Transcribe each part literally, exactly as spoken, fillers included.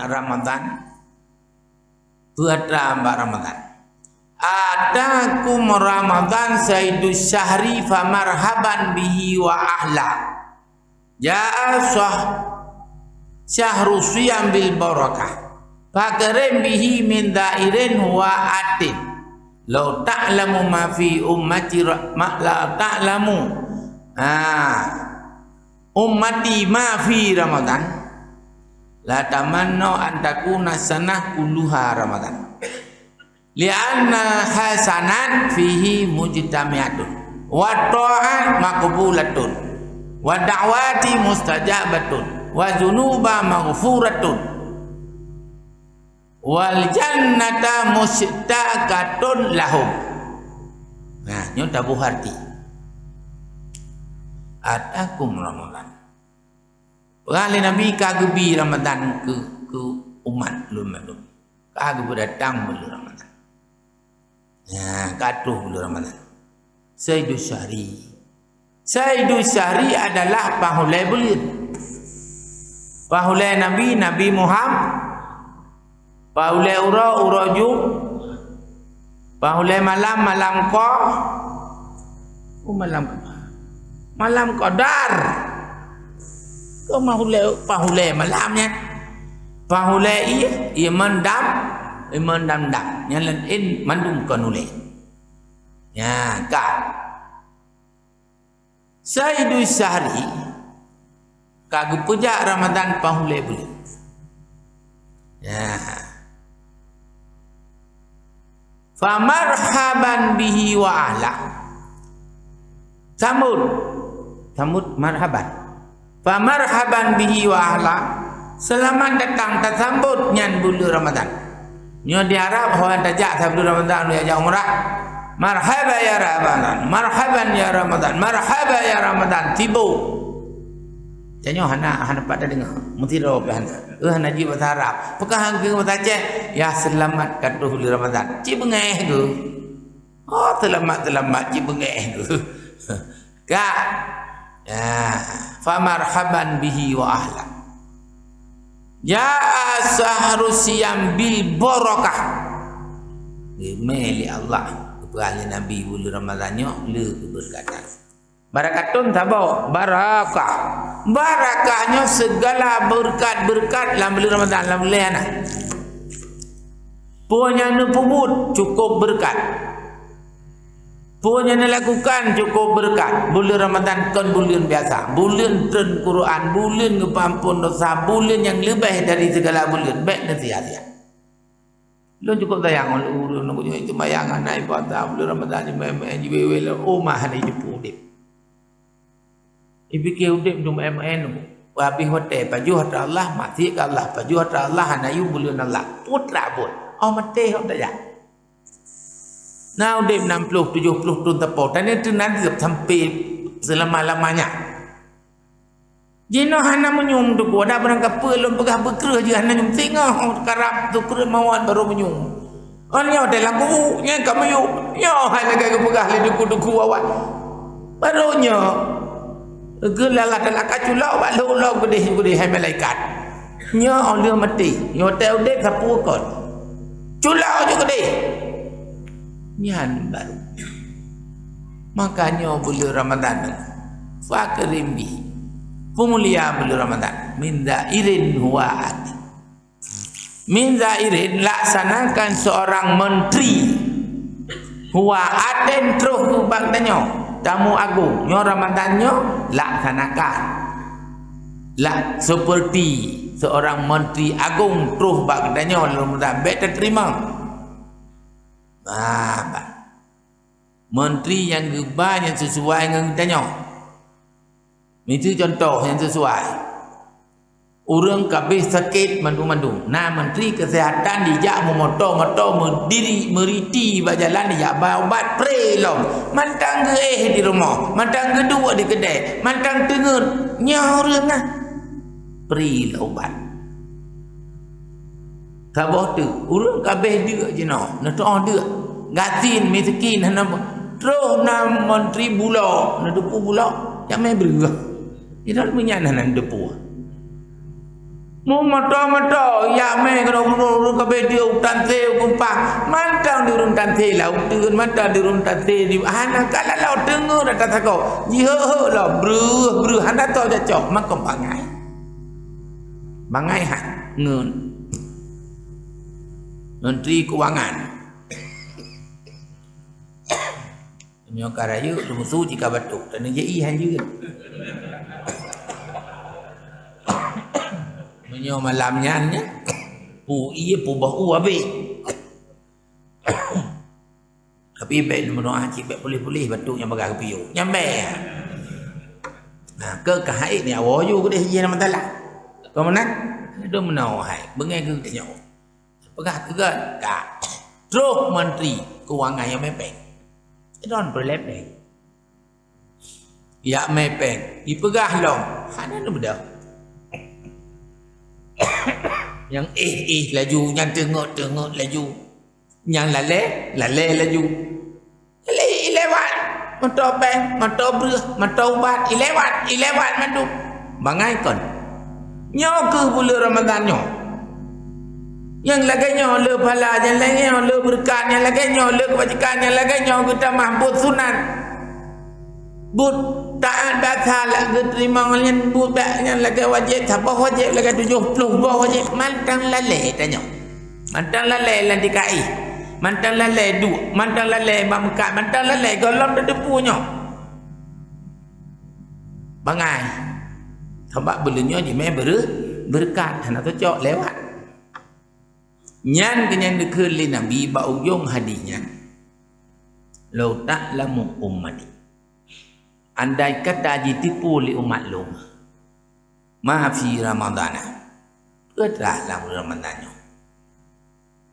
Ramadan, peue atra bak Ramadan. Atakum Ramadan saidus syahri famarhaban bihi wa ahla. Jaa syah-, syahru siyam bil barakah. Fakrim bihi min za'irin wa atin. Lau ta'lamu ma fi ummati ra-, ma, lau ta'lamu, ha, ummati ma fi Ramadan, la tamannau an takuna sanah kulluha Ramadan. Li'anna hasanat fihi mujtami'atun, wa ta'at maqbulatun, wa da'wati mustajabatun, wa dzunuba maghfuratun, wal jannata mushtaqatun lahum. Nah, nyoe taboh arti. Atakum Ramadan. Peugah lé Nabi ka geubi Ramadan keu, keu umat lôn mandum. Ka geupeudatang buleuen Ramadan. Nah, ka troh buleuen Ramadan. Saidus Syahri. Saidus Syahri adalah pahulée buleuen. Pahulée Nabi, Nabi Muham-, pahulée uroe, uroe Jum-, pahulée malam, malam Qa-, oh, malam Qa-, malam Qadar. Keu pahulée, pahulée malam nyan. Pahulée ié, ié mandam, ié mandam dam. Nyan laén mandum kon ulée. Nya, ka. Saidus Syahri ka geupeujak Ramadan pahulée buleuen. Ya. Famarhaban bihi wa ahla. Sambut. Sambut marhaban. Famarhaban bihi wa ahla. Seulamat datang tasambot nyan buleuen Ramadan. Nyoe di Arab, ho tajak saboh Ramadan, jak umrah. Marhaba ya Ramadan, marhaban ya Ramadan, marhaba ya Ramadan, tibo. Tanyoe hana, hana pat tadeungoe, meusidroe pih hana. Eh, hana jeuet bahasa Arab. Peugah keu bahasa Aceh, ya seulamat ka troh buleuen Ramadan. Cit beungéh geuh. Oh, seulamat-seulamat cit beungéh geuh. Ka. Ya, famarhaban bihi wa ahla. Jaa syahru siyam bil barakah. Geumé lé Allah, geupeugah lé Nabi buleuen Ramadan nyoe le keubeureukat. Barakatun saboh, barakah. Barakah nyoe segala beureukat-beureukat lam buleuen Ramadan, lam buleuen nyan. Peue nyang neupeubuet cukup beureukat. Peue nyang neulakukan cukup beureukat. Buleuen Ramadan kon buleuen biasa. Buleuen treun Quran, buleuen geupeuamphon desya, buleuen nyang leubeh dari sigala buleuen. Bék neusia-sia. Lôn cukup sayang ngon ureueng nyang seumayang hana ibadah, buleuen Ramadan jimeu'en-meu'en, jiwewe lam uma hana jiteupeue udeb. Ipike udeb dum maén-maén, habéh watée pajoh atra Allah, maté keu Allah, pajoh atra Allah, hana yue buleuen Allah. Putra buet, oh maté hok tajak. Na udeb nam ploh, tujoh ploh thon teupeu, dan itu nanti sampai selama-lamanya. Jinoe hana meunyoe teuku, ada barang kapeue lôn peugah beukreuh jih hana nyoe, singoh karab teukreuh mawat barô meunyoe. Ôn nyoe dalam kubu, nyan ka miyueb. Nyoe hai lagée geupeugah lé duku-duku awai. Barô nyoe, geulalah-lalah ka culok bak lhok-lhok geudeh-geudeh hai malaikat. Nyoe óh lheueh maté, nyoe watée udeb sapeue kon. Culok ju geudeh. Nyan barô. Maka nyoe buleuen Ramadan, fakrim bi. Peumulia buleuen Ramadan. Min zairin huwa atin. Min zairin, laksanakan seorang menteri. Huwa atin, troh keu bak tanyoe, tamu agung. Nyoe Ramadan nyoe, laksanakan. Lak, seperti seorang menteri agung troh bak tanyoe Ramadan. Bék teurimong. Nah, bah. Menteri nyang geuba nyang sesuai ngon tanyoe. Miseue cuntoh nyang sesuai. Ureueng ka abéh sakét mandum-mandum. Na menteri kesehatan jijak meumoto-moto, meudiri, meuriti bak jalan, jijak ba ubat, pré lom. Mantong geuéh di rumoh, mantong geuduek di keudè, mantong teungeut. Nyoe ureueng ah. Pré lom ubat. Saboh teuk, ureueng ka abéh deuk jinoe, neuteu'oh deuk. Gasien, miskin, hana, troh na menteri bulo, neuteupeue bulo, jamé breueh. Sidroe meunyan hana neuteupeue. Meumoto-moto, yak mé keudroe ureuëng ka beudieu u Tante, u Kumpang. Mantong di ureuëng Tante lah uteuen, mantong di ureuëng Tante di hana ka lalu teungoh ata sagoe. Jiheuek-heuek lom, breuh-breuh, hana tho cocok, makong bangai. Bangai han ngon Menteri Keuangan. Nyoe ka rayeuk, teumusu jika batuk, dan jai hanjeut. Meunyoe malam nyan, nyan, pu ie, pu boh u abéh. Tapi bék meudoa cit, bék puléh-puléh batuk nyang bagah geupiyôh. Nyang bék. Nah, keu ka haid ni awai ju keudeh jih na masalah. Keu meunan, dum meunoe hai, beungéh keu geutanyoe. Peugah keu geuh, ka. Troh Menteri Keuangan nyang mé péng. Sidroe peureulèe péng. Yak mé péng, jipeugah lom, hana neubeudôh. Nyang éh-éh laju, nyang teungeut-teungeut laju, nyang lalée, lalée laju. Lé ilewat, meuto péng, meuto breueh, meuto ubat, ilewat, ilewat mandum. Bangai kon. Nyoe keuh buleuen Ramadhan nyoe. Nyang lagée nyoe le pahala, nyang lagée nyoe le beureukat, nyang lagée nyoe le keubajikan, nyang lagée nyoe geutamah buet sunat. Buet taát bak that geuteurimong nyan buet bak nyang lagée wajéb, saboh wajéb lagée tujoh ploh boh wajéb, mantong lalée tanyoe. Mantong lalée lam tika éh, mantong lalée duek, mantong lalée bak meukat, mantong lalée gohlom tateupeue nyoe. Bangai. Sabab buleuen nyoe jimé beureu-, beureukat, hana cocok lewat. Nyan keuh nyang geukheun lé Nabi bak ujong hadis nyan, "Lau ta'lamu ummati." Andai kata jiteupeue lé umat lôn, ma fi Ramadana, peue teuma lam Ramadhan nyoe.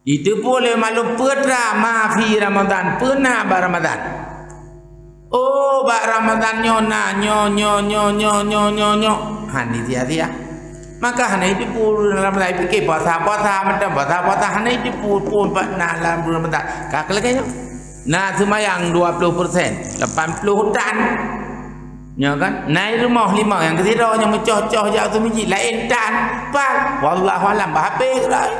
Jiteupeue lé umat lôn peue teuma ma fi Ramadhan, peue na bak Ramadhan. Oh, bak Ramadhan nyoe na nyoe, nyoe, nyoe. Hana sia-sia. Maka hana jiteupeue Ramadhan, pike puasa-puasa, mantong puasa-puasa, hana jiteupeue peue bak na lam Ramadhan. Ka lagée nyoe. Na seumayang dua ploh persen, lapan ploh tan. Nyoe kan? Na rumoh limong nyang keusidroe nyang meucoh-coh jak u meuseujid, laén tan. Pat, wallahu alam, bak H P keudroe.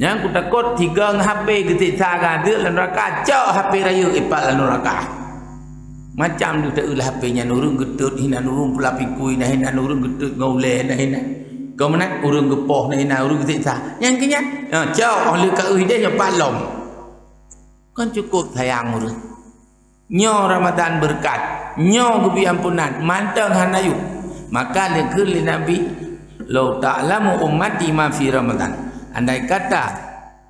Nyang kutakot, tiga ngon H P geusiksa, gadeuek lam neuraka, cok H P rayeuk ipat lam neuraka. Macam deuh taeu lah H P nyan, ureuëng geutot hinan, ureuëng pula pikui na hinan, ureuëng geutot ngon ulée na hinan. Keu meunan ureuëng geupoh na hinan, ureuëng geusiksa. Nyang keu nyan, ha, cok, oh lheueh ka eu ideh nyoe pat lom. Kon cukôp sayang ureuëng. Nyoe Ramadhan beureukat, nyoe geubri ampunan, mantong hana yum. Maka lé kheun lé Nabi, "Lau ta'lamu ummati ma fi Ramadhan." Andai kata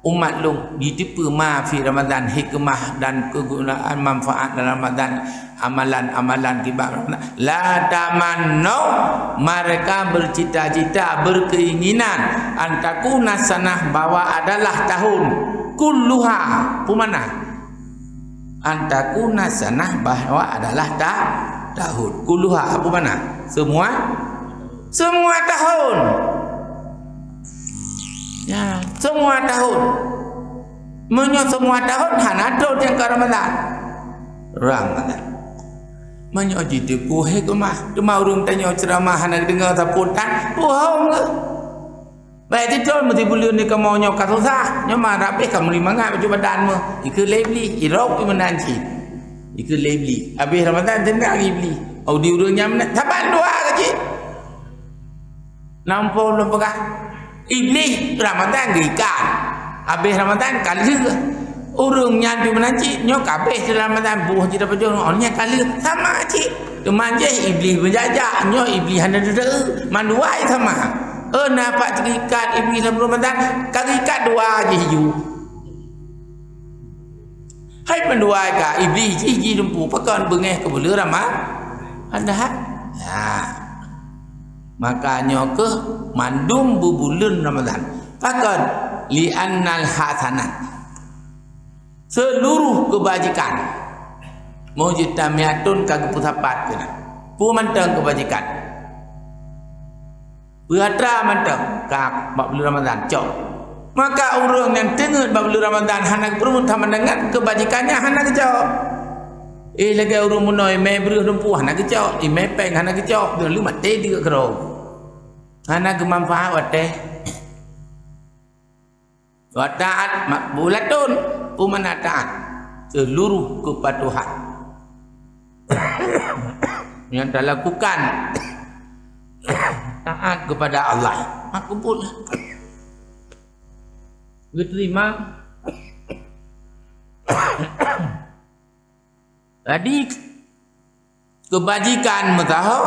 umat lôn jiteupeue ma fi Ramadhan, hikmah dan kegunaan manfaat dalam Ramadhan, amalan-amalan kiban Ramadhan, la tamannau, mereka bercita-cita, berkeinginan, an takuna sanah, bahwa adalah tahun, kulluha, peue makna? An takuna sanah, bahwa adalah ta-, tahun. Kulluha, apa makna? Semua, semua tahun. Ya, semua tahun. Meunyoe semua tahun, hana trok nyang ka Ramadhan. Ramadhan. Meunyoe jiteupeue hikmah, teuma ureuëng tanyoe ceuramah hana geudeungoe sapeue tan, bohong geuh. Bék teuton meusibuleuen di kamoe nyoe ka susah, nyoe ma rabeh ka meuri mangat baju badan meuh. Ikeu lé Iblih, irok pih meunan cit. Ikeu lé Iblih. Habéh Ramadhan teunak Iblih. Au di ureuëng nyang meunan, saban dua keu cit. Nampak ulôn peugah, Iblih Ramadhan geuikat. Habéh Ramadhan ka lheueh. Ureuëng nyan pih meunan cit, nyoe ka habéh Ramadhan, boh cit dapat jong, oh nyan ka lheueh. Sama cit. Teuma jih Iblih meujajak, nyoe Iblih hana teudeue. Mandua sama. Eh, na pat geuikat Iblih lam Ramadhan, ka geuikat dua jih ju. Hai mandua ka Iblih jih jidumpu pakon beungéh keu buleuen Rama-, Ramadhan. Nah. Maka nyoe keuh mandum beubuleuen Ramadhan. Pakon? Li annal hasanat. Seuluruh keubajikan. Mujtamiatun ka geupeusapat keunan. Peue mantong keubajikan. Peue atra mantong ka bak buleuen Ramadhan, cok. Maka ureuëng nyang teungeut bak buleuen Ramadhan hana geupeureumeun sama deungon keubajikan nyan hana geucok. Eh, lagée ureuëng bunoe, imé breueh dumpeue hana geucok, imé péng hana geucok, deungon lheueh maté dikeue keudroe. Hana geumanfaat watée. Wa taat maqbulatun, peue makna taat? Seuluruh keupatuhan nyang talakukan taat kepada Allah, makbul. Geuterima. Jadi, keubajikan meusaho,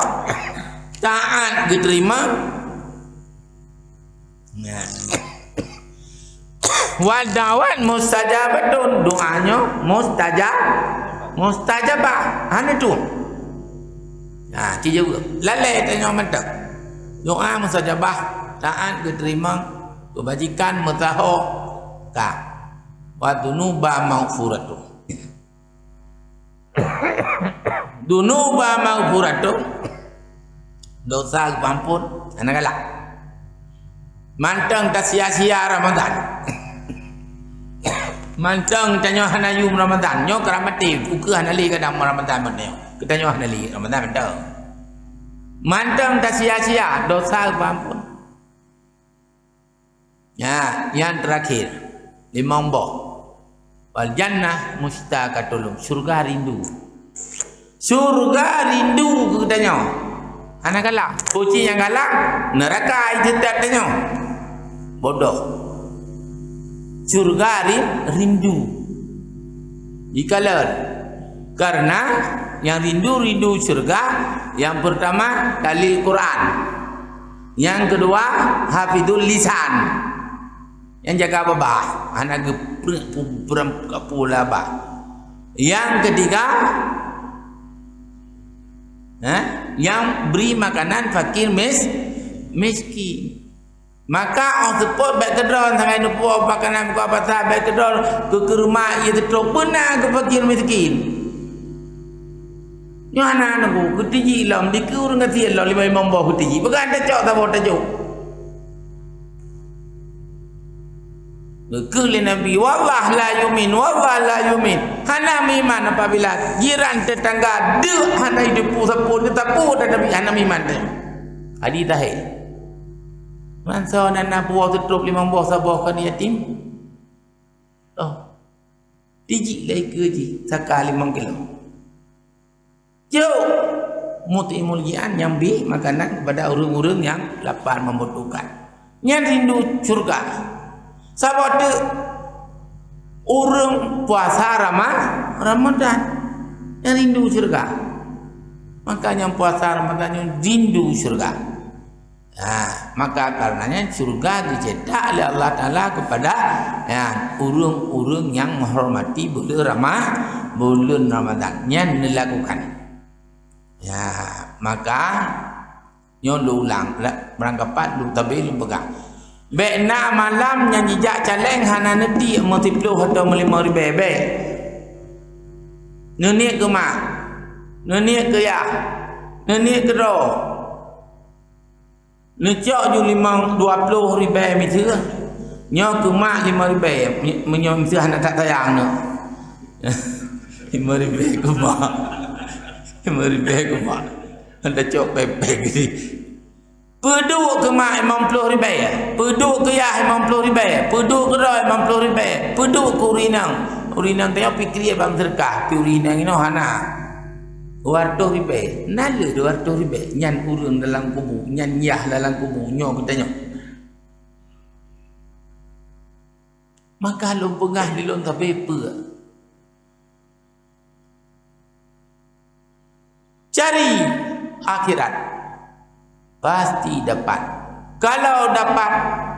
taat geuterima. Nah. Wa da'wat mustajabatun, doa nyoe mustajab, mustajabah. Hana tu. Nah, ci jaweueb. Lalée tanyoe mantong. Doa mustajabah, taat geuterima, keubajikan meusaho, ka. Wa dzunuba maghfuratun. Dzunuba maghfuratun, dosa geupeuampon, hana galak. Mantong tasia-sia Ramadan. Mantong tanyoe hana yum Ramadan, nyoe keuramati, ukeue hana lé gadang Ramadan mantong. Keu tanyoe hana lé Ramadan mantong. Mantong tasia-sia, dosa geupeuampon. Nya, nyang teurakhir, limong boh. Wal jannah mushtaqatul, syurga rindu. Syurga rindu keu geutanyoe. Hana galak. Peue cit nyang galak, neuraka iteutap tanyoe. Bodoh. Syurga rin-, rindu. Jikalon. Karena nyang rindu-rindu syurga, nyang pertama dalil Quran. Nyang keudua, hafizul lisan. Nyang jaga babah, hana geupreh pu-, prem-, kapula bah. Nyang keutiga, eh, nyang bri makanan fakir mis-, miskin. Maka 'oh seupôt bék keudroe, sagai neupuwoe makanan buka pasa bék keudroe, keu keureumak ie teutrok beuna keu fakir miskin. Nyoe hana neubu, geutiji lom, dikeue ureuëng gasien lom, limong boh geutiji. Peugah tacok saboh tajok. Geukheun lé Nabi, "Wallah la yumin, wallah la yumin." Hana meuiman apabila jiran tetangga deuk hana jiteupeue sapeue, teutapeue dan Nabi hana meuiman teuh. Hadis sahih. Manso na na puwoe teutrok limong boh saboh kon yatim. Oh. Tiji lé ikeue jih saka limong kilo. Jok, mut'imul jian nyang bi makanan kepada ureuëng-ureuëng nyang lapar membutuhkan. Nyan rindu syurga. Saboh teuk ureuëng puasa Rama-, Ramadan nyang rindu syurga. Maka nyang puasa Ramadan nyan rindu syurga. Nah, maka karenanya syurga dicetak oleh Allah Taala kepada, ya, ureuëng-ureuëng nyang menghormati buleuen Rama-, buleuen Ramadan. Nyan neulakukan. Ya, maka nyoe lôn ulang, la-, meurangkapat lôn tabe lôn peugah. Bék na malam nyang jijak caleng hana neutiek meusiploh atau meulimong ribée bék. Neuniek keu mak, neuniek keu yah, neuniek keu droe. Neucok ju limong dua ploh ribée miseue. Nyoe keu mak limong ribée, mi-, meunyoe miseue hana that sayang nyoe. Limong ribée keu mak. Limong ribée keu mak. Hana cok pépék geuh. Peuduek keu mak limong ploh ribée, peuduek keu yah limong ploh ribée, peuduek keu droe limong ploh ribée, peuduek keu ureuëng inong. Ureuëng inong tanyoe pih kriet bak meuseudeukah, tapi ureuëng inong inoe hana. Dua ratus ribée, na le dua ratus ribée, nyan ureuëng dalam kubu, nyan yah dalam kubu, nyoe geutanyoe. Maka lôn peugah di lôn sabe peue? Cari akhirat. Pasti dapat. Kalau dapat,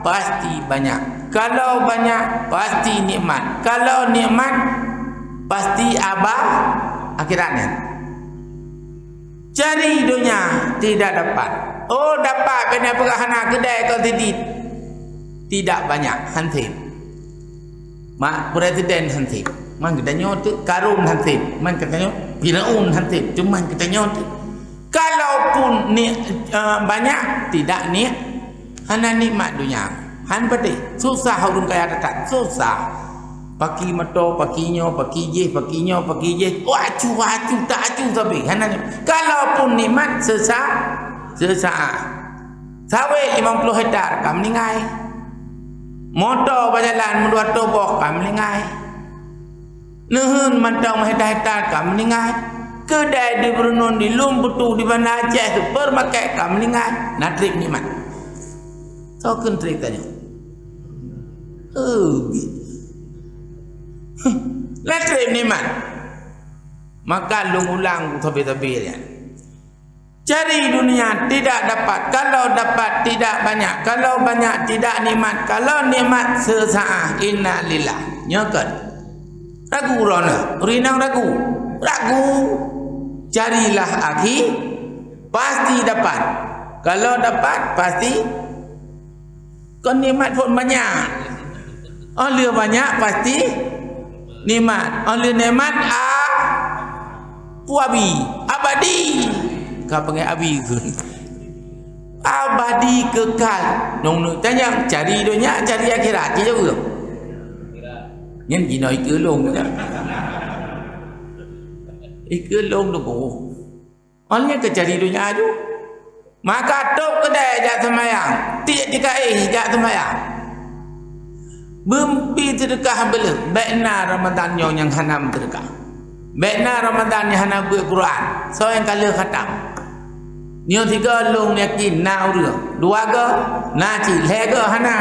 pasti banyak. Kalau banyak, pasti nikmat. Kalau nikmat, pasti abah akhiratnya. Cari dunia, tidak dapat. Oh, dapat, kena peugah hana keudai kau sidit. Tidak banyak, hansip. Mak presiden hansip. Man geutanyoe teuk Karun hansip. Man geutanyoe Firaun hansip. Cuman geutanyoe teuk. Kalaupun ni, eh, banyak, tidak ni, hana nikmat dunia. Han padé. Susah ureuëng kaya that-that. Susah. Paki moto, paki nyoe, paki jih, paki nyoe, paki jih. Wah, acu, wah, acu, tak acu sabe. Hana ni. Kalaupun nikmat, sesa-, sesaat. Sawét limong ploh hektar ka meuninggai. Moto bajalan meudua reutôh boh ka meuninggai. Neuheun mantong hektar-hektar ka meuninggai. Keudai di Brunei, di Lueng Putu, di Banda Aceh, supermarket ka meuninggai. Na treb nikmat. Soe kheun treb tanyoe? Eh, na treb nikmat. Maka lôn ulang sabe-sabe nyan. Cari dunia tidak dapat, kalau dapat tidak banyak, kalau banyak tidak nikmat, kalau nikmat sesaat, innalillah. Nyoe kan. Ragu droeneuh, ureueng inong ragu. Ragu. Carilah akhi, pasti dapat. Kalau dapat, pasti Kon nikmat phon banyak. Oh lheueh banyak pasti nikmat. Oh lheueh nikmat a-, pu abi, abadi. Ka panggil abi kheun. Abadi kekal. Nong neuk tanyong cari donya, cari akhirat. Ci jaweueb. Nyan jinoe ikeue lôn. Ikeue lôn tu. Awak nyan keu cari donya aju. Maka tôb keudai jak seumayang, tiek tikaéh jak seumayang. Beumpi seudeukah beuleuh, bèk na Ramadhan nyoe nyang hana meuseudeukah. Bèk na Ramadhan nyang hana beuet Quran, soe nyang ka lheueh khatam. Nyoe sigoe lôn yakin na ureueng, dua goe, na cit, lhèe goe hana.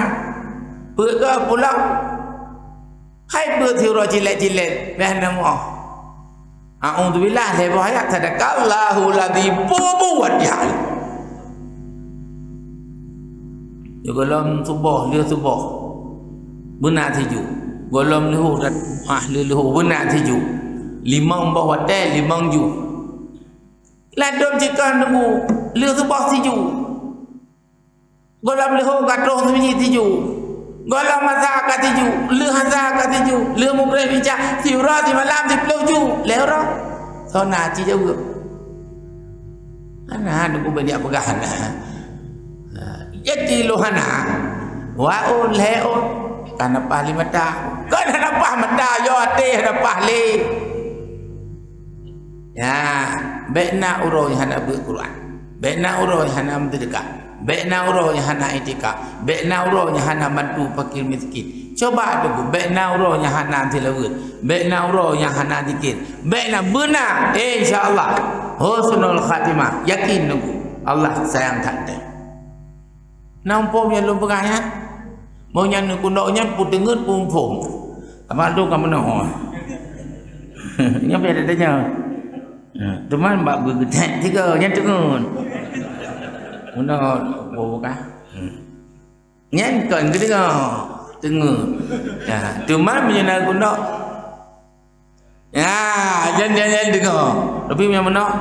Peuet goe pulang. Hai beuet siuroe cilek-cilek, bèk hana muoh. A'udzubillah, lhèe boh ayat, sadaqallahul adzim, bubuet ya. Di gohlom suboh, lheueh suboh, beuna siju. Gohlom leuhô, ah, lheueh leuhô, beuna siju. Limong boh watèe, limong ju. Ladôm jikon nunggu, lheueh suboh siju. Gohlom leuhô ka troh sibiji siju. Gohlom asa ka siju, lheueh asa ka siju, lheueh mugreh meucah, siuroe simalam siploh ju, lhèe uroe. Soe na ci jaweueb? Hana, Teungku, bèk jak peugah hana. Ha, jadi lôn hana. Dua ôn, lhèe ôn, ka na paih lé mata. Kon hana paih mata, yo até hana paih lé. Ya, bèk na uroe hana beuet Quran. Bèk na uroe hana meuseudeukah. Bèk na uroe nyang hana iktikaf. Bèk na uroe nyang hana bantu fakir miskin. Cuba Teungku, bèk na uroe nyang hana tilaweuet. Bèk na uroe nyang hana zikir. Bèk na beuna, insya Allah, husnul khatimah. Yakin Teungku, Allah sayang that teuh. Na muphom nyang lôn peugah nyan? Meunyoe nyan keuneuk nyan peuteungeut peuphom. Abang tu ka meunoe. Nyan payah tanya. Ha, teuma bak geugeutèk tiga nyan teungeut. Meunoe boh buka. Hmm. Nyan kon geudeungoe teungeut. Ya, teuma meunyoe na gunok. Ya, nyan, nyan, nyan deungoe. Tapi meunyoe meunoe,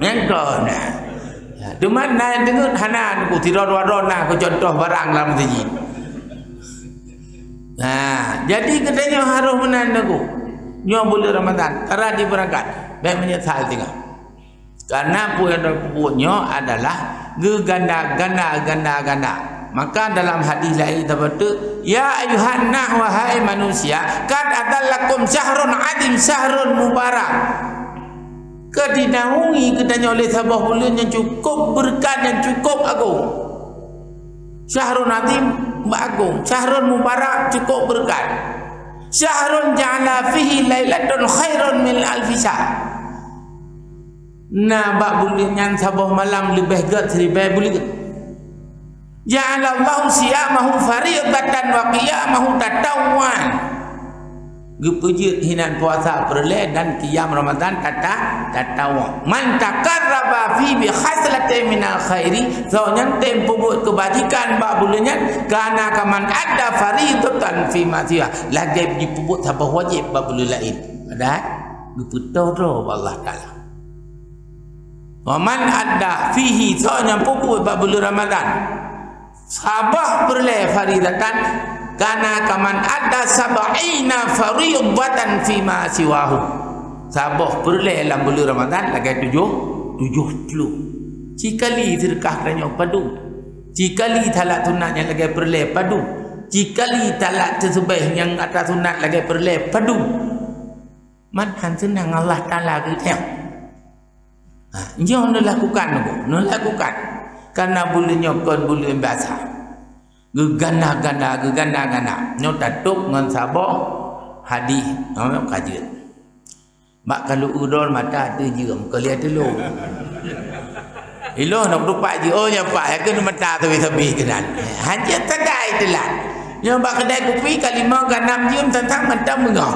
nyan kon. Ya, teuma na nyang teungeut hana Teungku, sidroe dua droe na keu contoh barang lam masjid. Nah, jadi geutanyoe harôh meunan Teungku. Nyoe buleuen Ramadhan, tara dibeurangkat, bèk meunyeusal tinggai. Karena peue nyang peubuet nyoe adalah geuganda-ganda, ganda-ganda. Maka dalam hadis laén sapeue, "Ya ayuhan nas, wahai manusia, qad adhallakum syahrun azim, syahrun mubarak." Ka dinaungi geutanyoe lé saboh buleuen nyang cukup beureukat, nyang cukup agong. Syahrun azim, agong. Syahrun mubarak, cukup beureukat. Syahrun ja'ala fihi lailatun khairun min alfi syahr. Na bak buleuen nyan saboh malam leubeh gèt siribèe buleuen. Ja'alallahu siyamahu fariidatan wa qiyamahu tatawwuan. Geupeujeuet hinan puasa peureulèe dan qiyam Ramadhan tata-, tatawwu. Man taqarraba fi bi khaslatin minal khairi, soe nyang tem peubuet keubajikan bak buleuen nyan, kana kaman adda fariidatan fi ma siwa, lagèe jipeubuet saboh wajéb bak buleuen laén. Padahai geupeutô droe bak Allah Taala. Wa man adda fihi, soe nyang peubuet bak buleuen Ramadhan saboh peureulèe fariidatan, kana kaman adda sab'ina fariidatan fi ma siwahu. Saboh peureulèe lam buleuen Ramadhan lagèe tujoh, tujoh ploh. Cikali seudeukah tanyoe padum. Cikali salat sunat nyang lagèe peureulèe padum. Cikali salat teuseubeh nyang atra sunat lagèe peureulèe padum. Man han seunang Allah Taala geutanyoe. Ha, nyoe neulakukan, Bu, neulakukan. Karena buleuen nyoe kon buleuen biasa. Geuganda-ganda, geuganda-ganda. Nyoe tatôb ngon saboh hadih, nyoe ka jeuet. Bak kalu udon mata teujeuem, keu lhèe teulông. Ilôn nak tupat jih, oh, nyan pat, yakeuh mata sabe-sabe keunan. Hanjeuet sagai teulat. Nyoe bak keudè kupi ka limong ka nam jeuem, sang-sang mantong beungoh.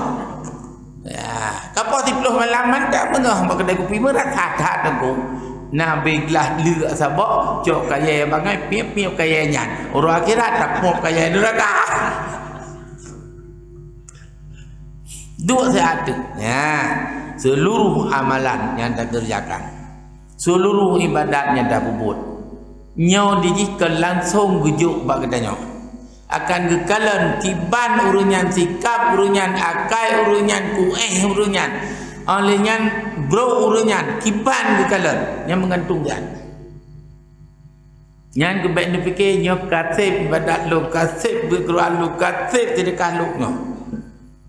Ya, ka poh siplôh malam mantong beungoh bak keudè kupi, meurasa that teungku. Nabi glah leuk saboh, cok kayèe bangai, piep-piep kayèe nyan. Uroe akhirat, tapôp kayèe neuraka. Duek siat teuk. Ya, seluruh amalan nyang takeureujakan, seluruh ibadat nyang tapeubuet, nyoe dijih kon langsông geujok bak geutanyoe. Akan geukalon kiban ureueng nyan, sikap ureueng nyan, akai ureueng nyan, kuéh ureueng nyan, óh lheueh nyan brôk ureueng nyan, kiban geukalon, nyang meugantung nyan. Nyan keuh bèk neupike, nyoe ka sép ibadat lôn, ka sép beuet Quran lôn, ka sép seudeukah lôn nyoe.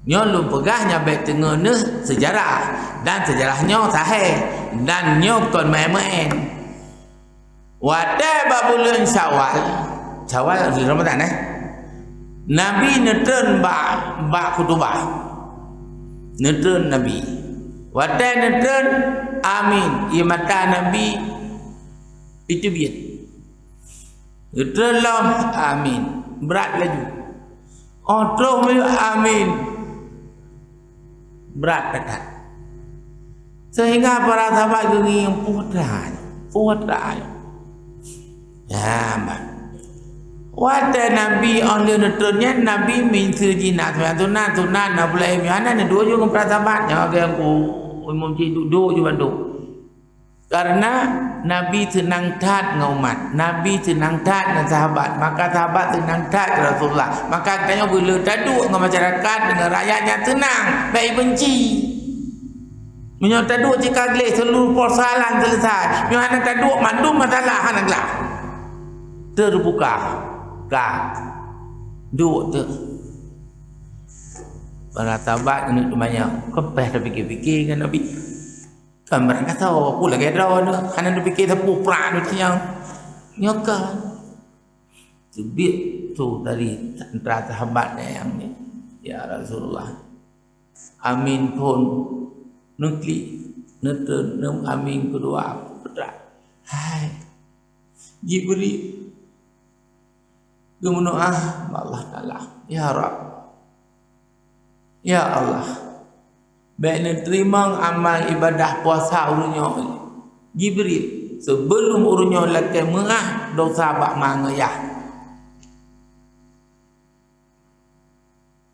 Nyoe lôn peugah nyan bèk teungoh neuh seujarah, dan seujarah nyoe sahé, dan nyoe kon maén-maén. Watèe bak buleuen Syawal, Syawal buleuen Ramadhan, eh, Nabi neutreun bak, bak khutubah. Neutreun Nabi. Watèe neutreun, amin, ie mata Nabi iteubiet. Neutreun lom, amin, brat laju. Óh trôh miyueb, amin, brat that-that. Seuhingga para sahabat geungieng, "Peue atra nyoe? Peue atra nyoe?" Nyan ban. Watèe Nabi óh lheueh neutreun nyan, Nabi miseue jih na seumayang sunat, sunat na buleuen, hana neuduek ju ngon para sahabat. Nyoe geuh ku imum cit duek-duek ju bandum. Karena Nabi seunang that ngon umat, Nabi seunang that ngon sahabat, maka sahabat seunang that keu Rasulullah. Maka geutanyoe beuleueh taduek ngon masyarakat, deungon rakyat nyang seunang, bèk ibenci. Meunyoe taduek cit ka gleh, seuluruh persoalan seuleusai. Meunyoe hana taduek, mandum masalah hana glah. Teubuka. Ka. Duek teuk. Para sahabat keuneuk teumanyong, "Keupeue tapike-pike ngon Nabi?" Kan barangkasoe, peue lagèe droeneuh, hana neupike sapeue prang neutanyong. Nyoe kan. Teubiet su dari antara sahabat nyang ni, "Ya Rasulullah, amin phôn neuklik, neutreun, neum amin keudua, peue atra." Hai Jibril, geumeudoá bak Allah Taala, "Ya Rabb, ya Allah, bèk neuteurimong amal ibadah puasa ureueng nyoe, Jibril, sibeulom ureueng nyoe lakèe meu'ah dosa bak ma ngon yah."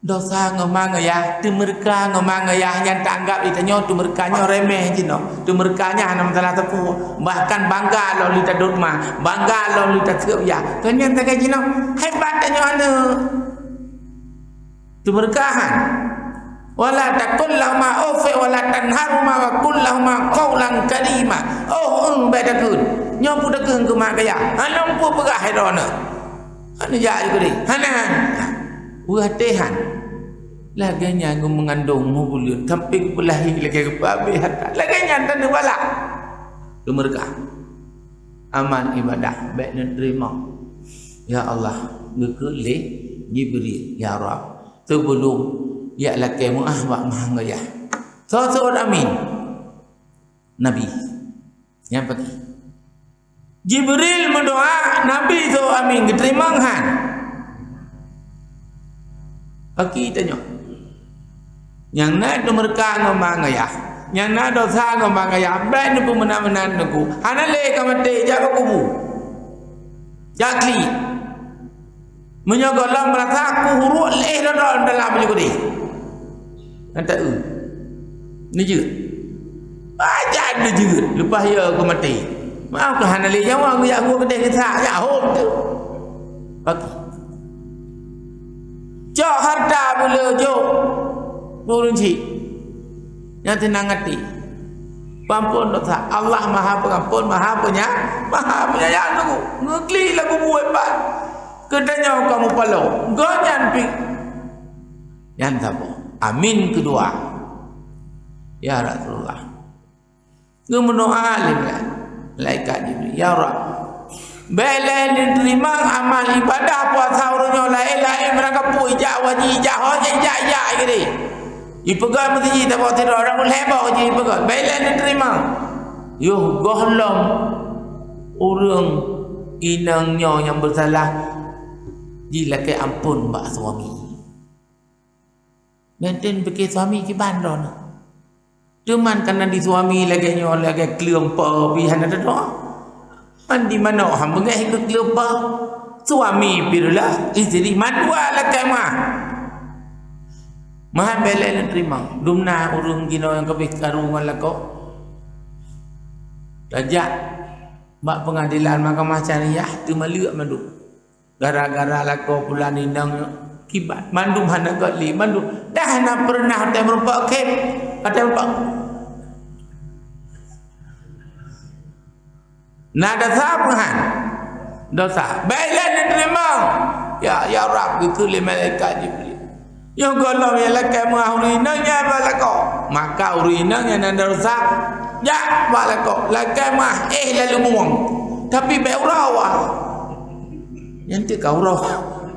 Dosa ngon ma ngon yah, teumeureuka ngon ma ngon yah nyan taanggab di tanyoe teumeureuka nyoe remeh jinoe. Teumeureuka nyan hana masalah sapeue. Bahkan bangga lom lé tadot ma, bangga lom lé taseup yah. Kon nyan sagai jinoe, hebat tanyoe aneuk. Teumeureuka han. "Wa la taqul lahuma uffin wa la tanharhuma wa qul lahuma qaulan karima." Oh, eung, bèk takheun. Nyoe peue takheun keu ma keu yah? Hana peue peugah lé droeneuh. Hana jak ju keudeh. Hana. Weueh até han. Lagèe nyan geumeungandong meubuleuen sampai geupeulahé lagèe geupeubeh hareuta. Lagèe nyan taneuk balak. Teumeureuka. Amal ibadah bèk neuteurimong. Ya Allah, geukheun lé Jibril, "Ya Rabb, sibeulom jak lakèe meu'ah bak ma ngon yah." Soe seuôt amin? Nabi. Nyan paki. Jibril meudoá, Nabi seuôt amin, geuteurimong han? Paki tanyoe. Nyang na teumeureuka ngon ma ngon yah, nyang na dosa ngon ma ngon yah, bèk neupeumeunan-meunan teungku. Hana lé ka maté, jak bak kubu. Jak klik. Meunyoe gohlom meurasa ku huruk lé droe dalam baju keudeh. Nyang ta-eu. Neujeuet. Pajan neujeuet, leupah yo keu maté. Maaf keu hana lé nyawa, geujak hue keudeh geusak, jak hom teuh. Paki. Cok hareuta buleue jok. Ureueng chik. Nyang teunang até. Peuampôn dosa. Allah Maha Pengampun, Maha Penya-, Maha Penyayang teungku. Ngeuklik lam kubu hebat. Geutanyoe ka mupaloe. Gobnyan pi-, nyan saboh. Amin keudua. Ya Rasulullah. Geumeudoá lé malaikat Jibril, "Ya Rabb, Bék lé neuteurimong amal ibadah puasa ureuëng nyoe laén-laén meurangkapeue ijak wajib, ijak ho, ijak, ijak, ijak, ijak. Ipeugah meuseujid tabok sidroe, ureuëng lhée boh jih ipeugah, bék lé neuteurimong. Yoh gohlom ureuëng inong nyoe nyang beusalah jilakée amphon bak suami. Meuntén pike suami kiban droeneuh. Teuma kana di suami lagée nyoe, lagée kleueng po pih hana teudoa. Mandi manok ham beungéh keu kleueng po. Suami pih reulah, istri mandua lakée meuah. Meuhan bék lé neuteurimong. Dumna ureuëng jinoe nyang keubeh karu ngon lakoe. Tajak bak peungadilan mahkamah syariah teumaleuek mandum. Gara-gara lakoe pulan inong nyoe, kiban mandum hana göt lé, mandum dah hana peureunah watée meurumpok khém, watée meurumpok. Na desya meuhan? Desya. Bék lé neuteurimong. Ya, ya Rab, geukheun lé malaikat Jibril. Yoh gohlom nyang lakée meuah ureuëng inong nyan bak lakoe. Maka ureuëng inong nyang na desya, jak bak lakoe. Lakée meuah, éh lalu mueng. Tapi bék uroe. Nyan teuka uroe.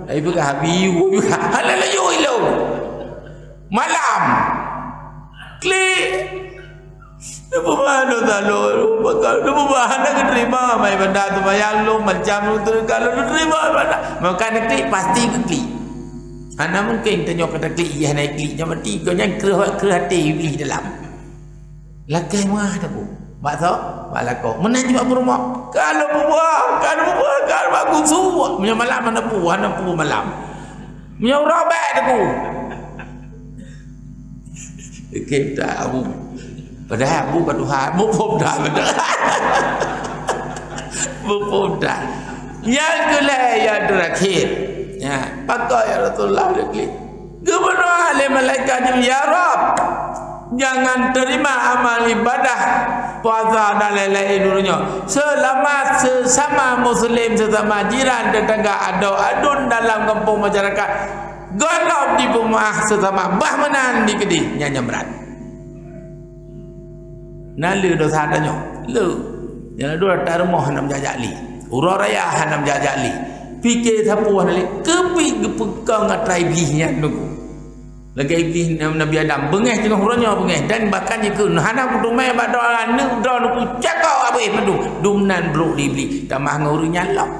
Ai peugah biu, hana laju ilong. Malam. Klik. Neupeubah dosa lôn, neupeubah hana geuteurimong amal ibadah seumayang lôn, macam lôn teuka lôn teurimong ibadah. Maka neuklik, pasti geuklik. Hana mungken tanyoe ka taklik, jih hana klik, nyan berarti gobnyan kreueh, kreueh até Iblih dalam. Lakée meuah teungku. Bak soe? Bak lakoe. Meunan cit bak peurumoh. Ka lôn peubuet, ka lôn peubuet, ka lôn peubuet, khusyuk. Meunyoe malam hana peue, hana peue malam. Meunyoe uroe bék teungku. Oke, dah, Abu. Padahai Abu ka tuha, muphom dah, padahai. Muphom dah. Nyang keulhée, nyang terakhir. Ya, pakon ya Rasulullah, dia klik. Geubunoe lé malaikat nyan, "Ya Rabb, jangan terima amal ibadah, puasa dan lain-lain di dunia, selama sesama muslim, sesama jiran, tetangga, adoe aduen dalam kampung masyarakat, gohlom dipeumeuah sesama, bah meunan dikeudeh." Nyan nyang brat. Na le desya tanyoe? Le. Nyang na dua tarumoh hana meujak-jak lé. Uroe raya hana meujak-jak lé. Pike sapeue hana lé. Keubiet geupeukong atra Iblih nyan teungku. Lagée Iblih Nabi Adam, beungéh teungoh uroe nyoe beungéh, dan bahkan jikheun hana kuteumé bak droe aneuk droe teungku, cakok habéh mandum. Dumnan brok lé Iblih, tamah ngon ureuëng nyan lom.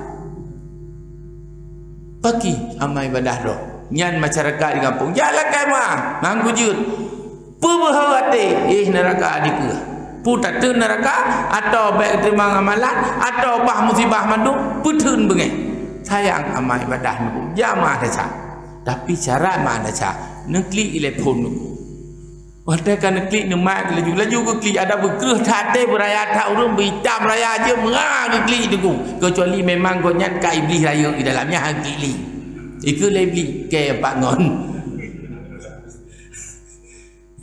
Pakri amal ibadah droe. Nyan masyarakat di gampông, "Jak lakée meuah, ngon kujeuet." Peubeuhe até, éh neuraka dikeue. Peue tateun neuraka, atawa bék teurimong amalan, atawa bah musibah mandum, peuteun beungéh. Sayang amal ibadah neuku, jamaah desya. Tapi syarat meuhan desya, neuklik ilée phon neuku. Watée ka neuklik neumat laju-laju geuklik, ada beukreueh that até beuraya that ureuëng beuitam raya jeuet meunga geuklik teungku. Keucuali memang gobnyan ka Iblih rayeuk di dalam nyan han klik lé. Ikeue lé Iblih, kée pat ngon.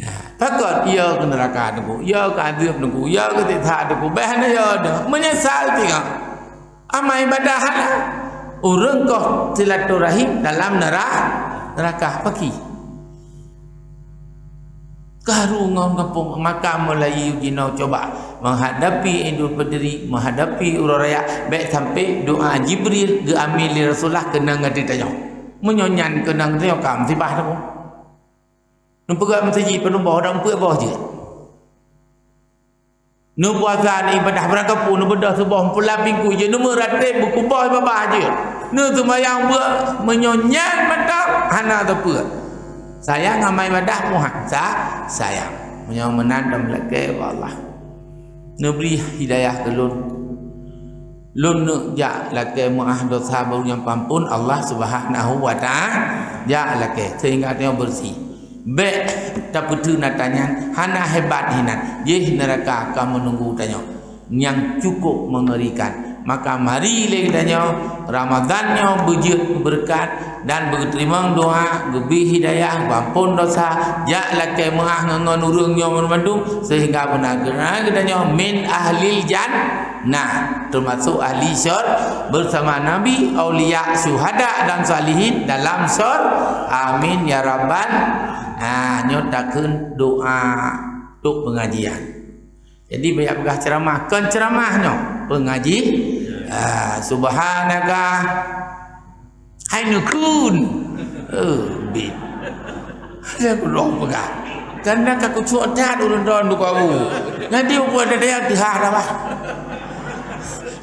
Ya, takot, ya keu neuraka teungku, ya keu adeueb teungku, ya keu siksa teungku, béh hana ya dah. Meunyeusal tinggai. Amal ibadah hana. Ureuëng koh silaturahim dalam nera-, neuraka. Pakri. Karu ngon gampông maka meulayeue jinoe cuba menghadapi Idul Fitri, menghadapi uroe raya, bék sampai doa Jibril geuamé lé Rasulullah keunong ateueh tanyoe. Meunyoe nyan keunong tanyoe ka musibah teungku. Neupeugah meuseujid peunuboh dan peuet boh jeuet. Neupuasa, neuibadah, beurangkapeue, neubeudôh suboh, neupeulah pingkui jeuet, neumeuratéb, beukuboh babah jeuet, neuseumayang beuet, meunyoe nyan mantong hana teupeu. Sayang amal ibadah meuhan, sa-, sayang. Meunyoe meunan dan meulakée bak Allah. Neubri hidayah keu lôn. Lôn neuk jak lakée meuah desya baru nyang peuampon Allah Subhanahu wa Ta'ala. Jak lakée sehingga tanyoe beureusi. Bék tapeuteun atra nyan, hana hebat hinan. Jih neuraka ka meununggu tanyoe. Nyang cukup mengerikan. Maka mari lé geutanyoe Ramadhan nyoe beujeuet beureukat dan beuteurimong doa, geubri hidayah, beuampon desya, jak lakée meuah ngon ureuëng nyoe banmandum sehingga beuna geutanyoe min ahlil jan-, Nah, teumasok ahli syur-, beusama nabi, aulia, syuhada dan salihin dalam syur-, amin ya rabbal. Nah, nyoe takheun doa untuk pengajian. Jadi banyak peugah ceramah, kon ceramah nyoe, pengaji-, Ah, subhanaka. Hai neukheun. Eh, bit. Ada ku lôn peugah. Karena ka kucok that ureueng droen duka bu. Nanti aku ada dia teuhah dah bah.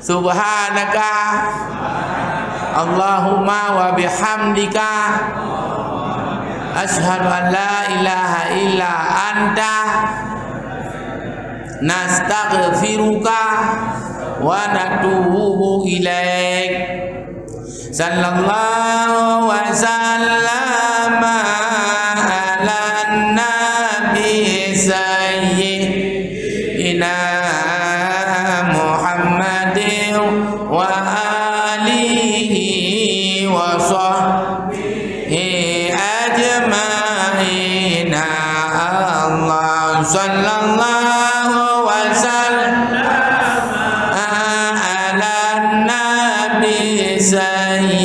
Subhanaka Allahumma wa bihamdika, asyhadu an la ilaha illa anta, nastaghfiruka wa natubu ilaik. Sallallahu wa sallama ala nabi sayyidina Muhammadin wa alihi wa sahbihi ajma'in. Allah sallallahu wa sallam ala nabi sayyidina